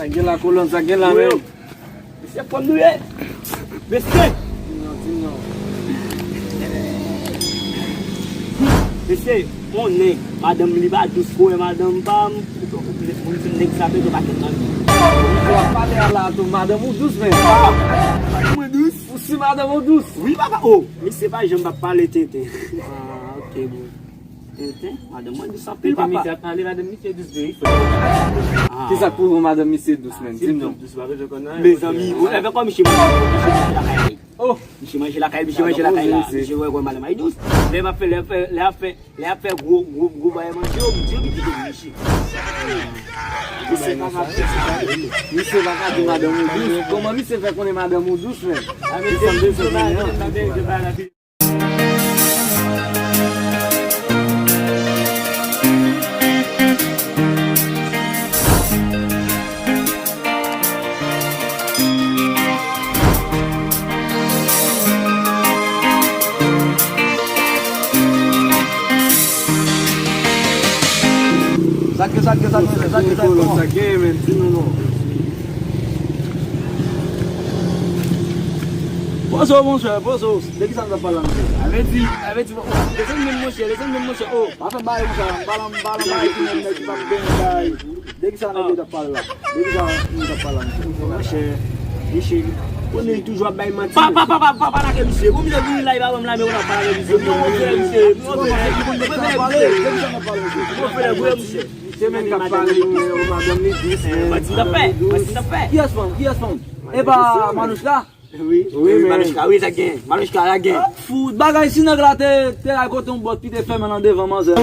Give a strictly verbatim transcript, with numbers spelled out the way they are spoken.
Sa gen la, kolòn, sa gen la, men. Mesye, kòm nou ye. Mesye. Di non, di non. Mesye, on nèg, madanm li pa dous, kou e madanm pa m, moun fin nèg sa, pete pakèt nan li. Ou ap pale a la, tou, madanm ou dous, men. Mwen dous? Ou si madanm ou dous? Wi, papa. Oh, mesye pa janm pa pale tenten. Ah, ok, bon. Tenten, madanm mwen dous anpil, papa. Tenten, misye ap pale, madanm misye dous vre, wi, frè. Ah. Kisa k pwouve madanm misye dous, men? Di m non. Dous, pa bezwen konn anyen. Mezanmi, ou leve kò misye manje, misye manje lakay li. Oh! Misye manje lakay, misye manje lakay la. Misye wè kòman madanm ay dous. Lè m ap fè, lè ap fè, lè ap fè, lè ap fè gwo, gwo, gwo bagay manje, yo, misye ki kite misye. Misye pa ka di madanm ou dous. Kòman misye fè konnen madanm ou dous, men? A, misye, misye pa, misye pa, misye pa la. Sa k gen, sa k gen, sa k gen, sa k gen, sa k gen, sa k gen, kòman? Sa k gen, men, di nou non. Poze w, monchè, poze w. De kisa nou t ap pale la, monchè? A vle di, a vle di, desann menm, monchè, desann menm, monchè, oh. Pa fè bagay konsa, m pa nan, m pa nan bagay ki menm nèg ki p ap benyen bagay. De kisa nèg yo t ap pale la? De kisa nou t ap pale la, monchè? Monchè, misye, konnen li toujou ap bay manti. Pa, pa, pa, pa, pa, pa lage misye. Bon, misye vini la, li pa ban m lame, ou nan pa lage misye. Mwen, mwen fè misye, mwen fè misye, mwen fè misye. Mwen fè misye, mwen fè misye. Se menm k ap pale, yo, madanm li dous, men. Madanm li dous. Kiyès fanm? Kiyès fanm? E pa Manouchka? Wi, wi, men. Manouchka, wi, sa gen. Manouchka, la gen. Fout bagay, si nèg la te, te al kote yon bòt, pi te fèmen nan devan manzè.